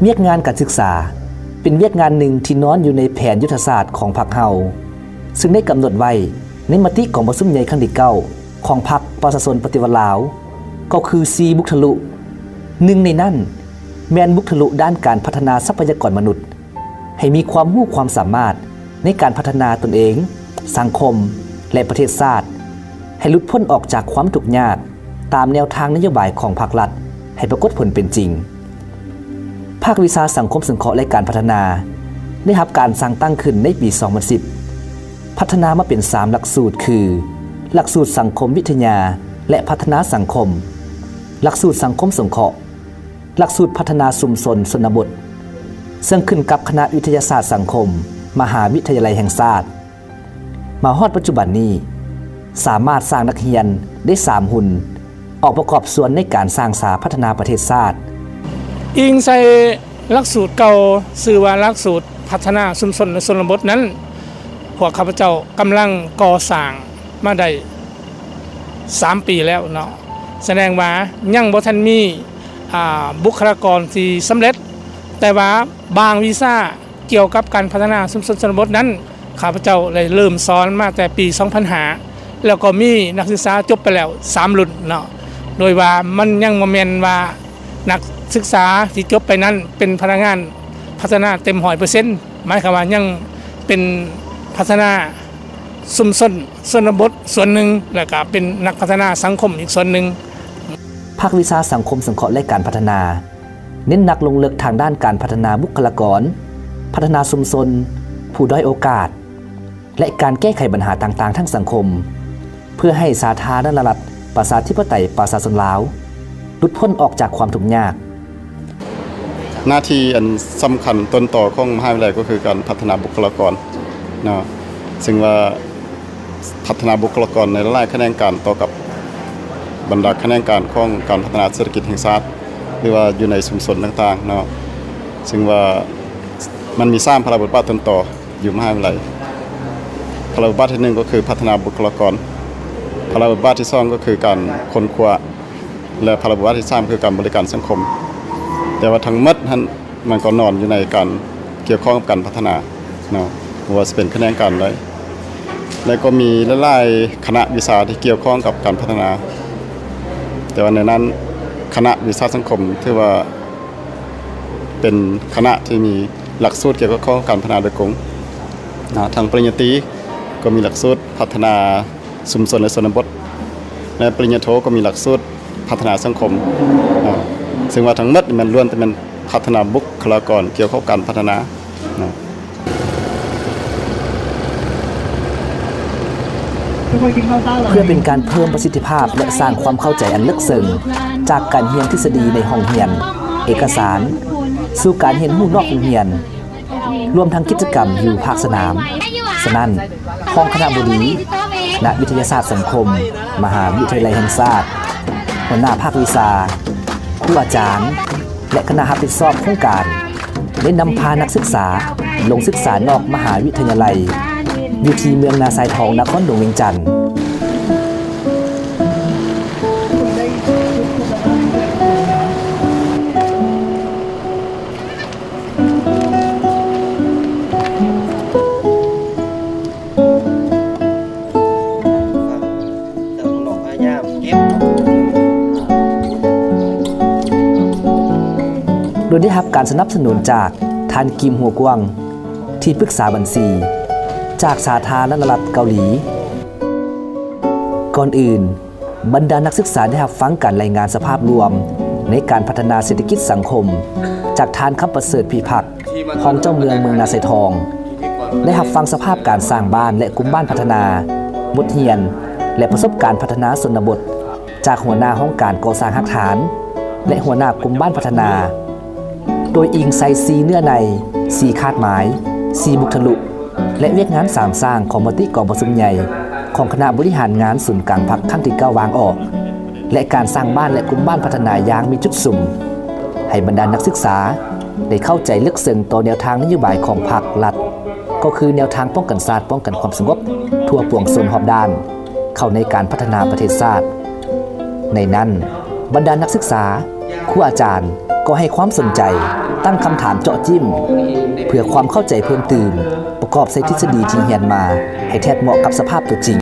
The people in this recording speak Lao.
ວຽກງານການສຶກສາ ເປັນວຽກງານໜຶ່ງທີ່ນອນຢູ່ໃນແຜນຍຸດທະສາດຂອງພັກເຮົາ, ຊຶ່ງໄດ້ກຳນົດໄວ້ໃນມະຕິກອງປະຊຸມໃຫຍ່ຄັ້ງທີເກົ້າຂອງພັກປະຊາຊົນປະຕິວັດລາວ ກໍຄືສີ່ບຸກທະລຸ. ໜຶ່ງໃນນັ້ນແມ່ນບຸກທະລຸດ້ານການພັດທະນາຊັບພະຍາກອນມະນຸດ ໃຫ້ມີຄວາມຮູ້ຄວາມສາມາດໃນການພັດທະນາຕົນເອງ, ສັງຄົມ ແລະ ປະເທດຊາດ ໃຫ້ຫຼຸດພົ້ນອອກຈາກຄວາມທຸກຍາກ ຕາມແນວທາງນະໂຍບາຍຂອງພັກລັດ ໃຫ້ປາກົດຜົນເປັນຈິງ. ພາກວິຊາສັງຄົມສົງເຄາະ ແລະ ການພັດທະນາ ໄດ້ຮັບການສ້າງຕັ້ງຂຶ້ນໃນປີສອງພັນສິບ ພັດທະນາມາເປັນສາມຫຼັກສູດ ຄື ຫຼັກສູດສັງຄົມວິທະຍາ ແລະ ພັດທະນາສັງຄົມ, ຫຼັກສູດສັງຄົມສົງເຄາະ, ຫຼັກສູດພັດທະນາຊຸມຊົນຊົນນະບົດ, ເຊິ່ງຂຶ້ນກັບຄະນະວິທະຍາສາດສັງຄົມ ມະຫາວິທະຍາໄລແຫ່ງຊາດ. ມາຮອດປັດຈຸບັນນີ້ ສາມາດສ້າງນັກຮຽນໄດ້ສາມຮຸ່ນ ອອກປະກອບສ່ວນໃນການສ້າງສາພັດທະນາປະເທດຊາດ. ອີງໃສ່ຫຼັກສູດເກົ່າ ຊື່ວ່າຫຼັກສູດພັດທະນາຊຸມຊົນ ແລະ ຊົນນະບົດນັ້ນ ພວກຂ້າພະເຈົ້າກຳລັງກໍ່ສ້າງມາໄດ້ສາມປີແລ້ວເນາະ, ສະແດງວ່າຍັງບໍ່ທັນມີ ອາ ບຸກຄະລາກອນທີ່ສຳເລັດ, ແຕ່ວ່າບາງວິຊາ ກ່ຽວກັບການພັດທະນາຊຸມຊົນຊົນນະບົດນັ້ນ ຂ້າພະເຈົ້າໄດ້ເລີ່ມສອນມາແຕ່ປີສອງພັນຫ້າ ແລ້ວກໍມີນັກສຶກສາຈົບໄປແລ້ວສາມລຸ້ນເນາະ, ໂດຍວ່າມັນຍັງບໍ່ແມ່ນວ່ານັກສຶກສາທີ່ຈົບໄປນັ້ນເປັນພະນັກງານພັດທະນາເຕັມຮ້ອຍເປີເຊັນ, ໝາຍຄວາມວ່າຍັງເປັນພັດທະນາຊຸມຊົນຊົນນະບົດສ່ວນໜຶ່ງ ແລ້ວກະເປັນນັກພັດທະນາສັງຄົມອີກສ່ວນໜຶ່ງ. ພາກວິຊາສັງຄົມສົງເຄາະ ແລະ ການພັດທະນາ ເນັ້ນໜັກລົງເລິກທາງດ້ານການພັດທະນາບຸກຄະລາກອນ, ພັດທະນາຊຸມຊົນ, ຜູ້ດ້ອຍໂອກາດ ແລະ ການແກ້ໄຂບັນຫາຕ່າງໆທາງສັງຄົມ ເພື່ອໃຫ້ສາທາລະນະລັດ ປະຊາທິປະໄຕ ປະຊາຊົນລາວ ຫຼຸດພົ້ນອອກຈາກຄວາມທຸກຍາກ. ໜ້າທີ່ອັນສຳຄັນຕົ້ນຕໍຂອງມະຫາວິທະຍາໄລກໍຄືການພັດທະນາບຸກຄະລາກອນເນາະ, ເຊິ່ງວ່າ ພັດທະນາບຸກຄະລາກອນໃນຫຼາຍໆຂະແໜງການຕໍ່ກັບບັນດາຂະແໜງການຂອງການພັດທະນາເສດຖະກິດແຫ່ງຊາດ ຫຼືວ່າຢູ່ໃນຊຸມຊົນຕ່າງໆເນາະ, ເຊິ່ງວ່າມັນມີສາມພາລະບົດບາດຕົ້ນຕໍຢູ່ມະຫາວິທະຍາໄລ. ພາລະບົດບາດທີໜຶ່ງກໍຄືພັດທະນາບຸກຄະລາກອນ, ພາລະບົດບາດທີສອງກໍຄືການຄົ້ນຄວ້າ ແລະ ພາລະບົດບາດທີສາມຄືການບໍລິການສັງຄົມ. ແຕ່ວ່າທັງໝົດຫັ້ນ ມັນກໍນອນຢູ່ໃນການກ່ຽວຂ້ອງກັບການພັດທະນາເນາະ, ບໍ່ວ່າຊິເປັນຂະແໜງການໃດ ແລະ ກໍມີຫຼາຍໆຄະນະວິຊາທີ່ກ່ຽວຂ້ອງກັບການພັດທະນາ, ແຕ່ວ່າໃນນັ້ນຄະນະວິຊາສັງຄົມຖືວ່າເປັນຄະນະທີ່ມີຫຼັກສູດກ່ຽວຂ້ອງກັບການພັດທະນາໂດຍກົງເນາະ. ທັງປະລິນຍາຕີກໍມີຫຼັກສູດພັດທະນາ ຊຸມຊົນ ແລະ ຊົນນະບົດ ແລະ ປະລິນຍາໂທກໍມີຫຼັກສູດພັດທະນາສັງຄົມເນາະ, ເຊິ່ງວ່າທັງໝົດນີ້ແມ່ນລ້ວນແຕ່ແມ່ນພັດທະນາບຸກຄະລາກອນກ່ຽວກັບການພັດທະນາເນາະ. ເພື່ອເປັນການເພີ່ມປະສິດທິພາບ ແລະ ສ້າງຄວາມເຂົ້າໃຈອັນເລິກເຊິ່ງ ຈາກການຮຽນທິດສະດີໃນຫ້ອງຮຽນ, ເອກະສານ ສູ່ການຮຽນຮູ້ນອກໂຮງຮຽນ ລວມທັງກິດຈະກຳຢູ່ພາກສະໜາມ. ສະນັ້ນ, ຮອງຄະນະບໍດີ ຄະນະວິທະຍາສາດສັງຄົມ ມະຫາວິທະຍາໄລແຫ່ງຊາດ, ຫົວໜ້າພາກວິຊາ, ຄູອາຈານ ແລະ ຄະນະຮັບຜິດຊອບໂຄງການ ໄດ້ນຳພານັກສຶກສາລົງສຶກສານອກມະຫາວິທະຍາໄລ ຢູ່ທີ່ເມືອງນາຊາຍທອງ ນະຄອນຫຼວງວຽງຈັນ. ໂດຍໄດ້ຮັບການສະໜັບສະໜູນຈາກທ່ານ ກິມ ຫົວກວາງ ທີ່ປຶກສາບັນຊີ ຈາກສາທາລະນະລັດເກົາຫຼີ. ກ່ອນອື່ນ, ບັນດານັກສຶກສາໄດ້ຮັບຟັງການລາຍງານສະພາບລວມໃນການພັດທະນາເສດຖະກິດສັງຄົມ ຈາກທ່ານ ຄຳປະເສີດ ພິພັກ ຮອງເຈົ້າເມືອງເມືອງນາຊາຍທອງ ໄດ້ຮັບຟັງສະພາບການສ້າງບ້ານ ແລະ ກຸ່ມບ້ານພັດທະນາ, ບົດຮຽນ ແລະ ປະສົບການພັດທະນາຊົນນະບົດ ຈາກຫົວໜ້າຫ້ອງການກໍ່ສ້າງຮາກຖານ ແລະ ຫົວໜ້າກຸ່ມບ້ານພັດທະນາ. ໂດຍອີງໃສ່ສີ່ເນື້ອໃນ, ສີ່ຄາດໝາຍ, ສີ່ບຸກທະລຸ ແລະ ວຽກງານສາມສ້າງຂອງມະຕິກອງປະຊຸມໃຫຍ່ຂອງຄະນະບໍລິຫານງານສູນກາງພັກຄັ້ງທີເກົ້າວາງອອກ ແລະ ການສ້າງບ້ານ ແລະ ກຸ່ມບ້ານພັດທະນາຢ່າງມີຈຸດສຸມ, ໃຫ້ບັນດານັກສຶກສາໄດ້ເຂົ້າໃຈເລິກເຊິ່ງຕໍ່ແນວທາງນະໂຍບາຍຂອງພັກລັດ, ກໍຄືແນວທາງປ້ອງກັນຊາດ, ປ້ອງກັນຄວາມສະຫງົບທົ່ວປວງຊົນຮອບດ້ານ ເຂົ້າໃນການພັດທະນາປະເທດຊາດ. ໃນນັ້ນ, ບັນດານັກສຶກສາ ຄູອາຈານກໍໃຫ້ຄວາມສົນໃຈ, ຕັ້ງຄຳຖາມເຈາະຈິ້ມ ເພື່ອຄວາມເຂົ້າໃຈເພີ່ມຕື່ມ, ປະກອບໃສ່ທິດສະດີທີ່ຮຽນມາ ໃຫ້ແທດເໝາະກັບສະພາບຕົວຈິງ.